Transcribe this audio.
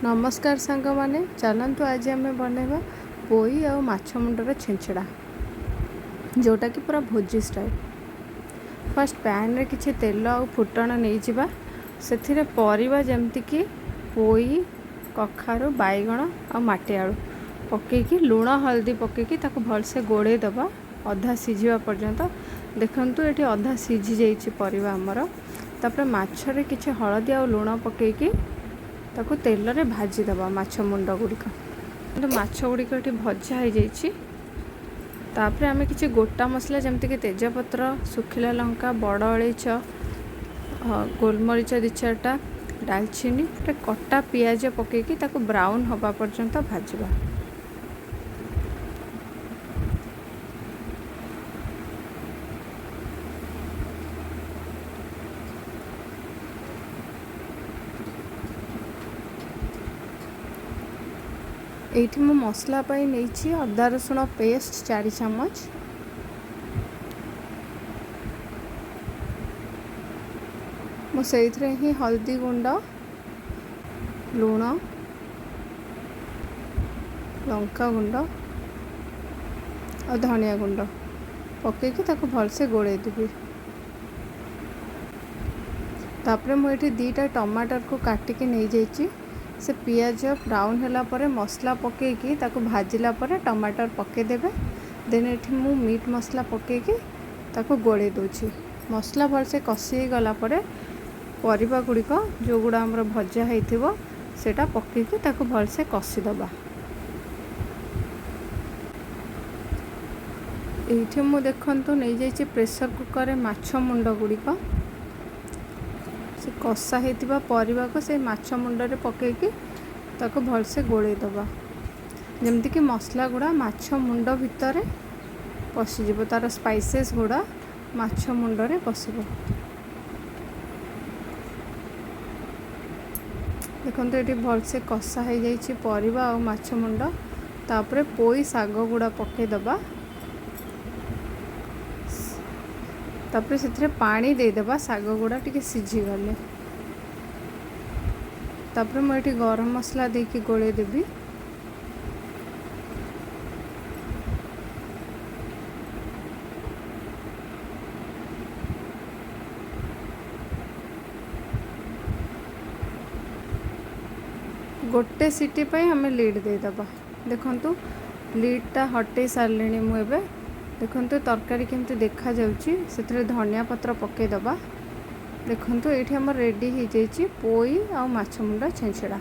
ନମସ୍କାର ସାଙ୍ଗମାନେ, ଚାଲନ୍ତୁ ଆଜି ଆମେ ବନେଇବା ପୋଇ ଆଉ ମାଛ ମୁଣ୍ଡର ଛେଞ୍ଚଡ଼ା, ଯେଉଁଟାକି ପୁରା ଭୋଜି ଷ୍ଟାଇଲ୍। ଫାର୍ଷ୍ଟ ପ୍ୟାନ୍ରେ କିଛି ତେଲ ଆଉ ଫୁଟଣ ନେଇଯିବା। ସେଥିରେ ପରିବା ଯେମିତିକି ପୋଇ, କଖାରୁ, ବାଇଗଣ ଆଉ ମାଟି ଆଳୁ ପକାଇକି, ଲୁଣ ହଳଦୀ ପକାଇକି ତାକୁ ଭଲସେ ଗୋଳେଇ ଦେବା ଅଧା ସିଝିବା ପର୍ଯ୍ୟନ୍ତ। ଦେଖନ୍ତୁ, ଏଠି ଅଧା ସିଝି ଯାଇଛି ପରିବା ଆମର। ତାପରେ ମାଛରେ କିଛି ହଳଦୀ ଆଉ ଲୁଣ ପକାଇକି ତାକୁ ତେଲରେ ଭାଜିଦେବା ମାଛ ମୁଣ୍ଡ ଗୁଡ଼ିକ। କିନ୍ତୁ ମାଛ ଗୁଡ଼ିକ ଏଠି ଭଜା ହେଇଯାଇଛି। ତାପରେ ଆମେ କିଛି ଗୋଟା ମସଲା ଯେମିତିକି ତେଜପତ୍ର, ଶୁଖିଲା ଲଙ୍କା, ବଡ଼ ଅଳେଇଚ, ଗୋଲମରିଚ ଦୁଇ ଚାରିଟା, ଡାଲଚିନି, ଗୋଟେ କଟା ପିଆଜ ପକାଇକି ତାକୁ ବ୍ରାଉନ୍ ହେବା ପର୍ଯ୍ୟନ୍ତ ଭାଜିବା। ଏଇଠି ମୁଁ ମସଲା ପାଇଁ ନେଇଛି ଅଦା ରସୁଣ ପେଷ୍ଟ 4 ଚାମଚ। ମୁଁ ସେଇଥିରେ ହିଁ ହଳଦୀ ଗୁଣ୍ଡ, ଲୁଣ, ଲଙ୍କା ଗୁଣ୍ଡ ଆଉ ଧନିଆ ଗୁଣ୍ଡ ପକାଇକି ତାକୁ ଭଲସେ ଗୋଳେଇ ଦେବି। ତାପରେ ମୁଁ ଏଠି 2ଟା ଟମାଟରକୁ କାଟିକି ନେଇଯାଇଛି। ସେ ପିଆଜ ବ୍ରାଉନ୍ ହେଲା ପରେ, ମସଲା ପକାଇକି ତାକୁ ଭାଜିଲା ପରେ ଟମାଟର ପକାଇଦେବେ। ଦେନ୍ ଏଠି ମୁଁ ମିଟ୍ ମସଲା ପକାଇକି ତାକୁ ଗୋଳେଇ ଦେଉଛି। ମସଲା ଭଲସେ କଷି ହେଇଗଲା ପରେ ପରିବା ଗୁଡ଼ିକ ଯେଉଁଗୁଡ଼ା ଆମର ଭଜା ହେଇଥିବ, ସେଇଟା ପକାଇକି ତାକୁ ଭଲସେ କଷିଦେବା। ଏଇଠି ମୁଁ ଦେଖନ୍ତୁ ନେଇଯାଇଛି ପ୍ରେସର୍ କୁକର୍ରେ ମାଛ ମୁଣ୍ଡ ଗୁଡ଼ିକ। ସେ କଷା ହେଇଥିବା ପରିବାକୁ ସେଇ ମାଛ ମୁଣ୍ଡରେ ପକାଇକି ତାକୁ ଭଲସେ ଗୋଳେଇ ଦେବା, ଯେମିତିକି ମସଲା ଗୁଡ଼ା ମାଛ ମୁଣ୍ଡ ଭିତରେ ପଶିଯିବ, ତା'ର ସ୍ପାଇସେସ୍ ଗୁଡ଼ା ମାଛ ମୁଣ୍ଡରେ ପଶିବ। ଦେଖନ୍ତୁ, ଏଠି ଭଲସେ କଷା ହେଇଯାଇଛି ପରିବା ଆଉ ମାଛ ମୁଣ୍ଡ। ତାପରେ ପୋଇ ଶାଗ ଗୁଡ଼ା ପକାଇଦେବା। ତାପରେ ସେଥିରେ ପାଣି ଦେଇଦେବା ଶାଗ ଗୁଡ଼ା ଟିକେ ସିଝିଗଲେ। ତାପରେ ମୁଁ ଏଠି ଗରମ ମସଲା ଦେଇକି ଗୋଳେଇ ଦେବି। ଗୋଟେ ସିଟି ପାଇଁ ଆମେ ଲିଡ଼୍ ଦେଇଦେବା। ଦେଖନ୍ତୁ, ଲିଡ଼୍ଟା ହଟେଇ ସାରିଲିଣି ମୁଁ ଏବେ। ଦେଖନ୍ତୁ, ତରକାରୀ କେମିତି ଦେଖାଯାଉଛି। ସେଥିରେ ଧନିଆ ପତ୍ର ପକାଇଦେବା। ଦେଖନ୍ତୁ, ଏଇଠି ଆମର ରେଡ଼ି ହେଇଯାଇଛି ପୋଇ ଆଉ ମାଛ ମୁଣ୍ଡ ଛେଞ୍ଚଡ଼ା।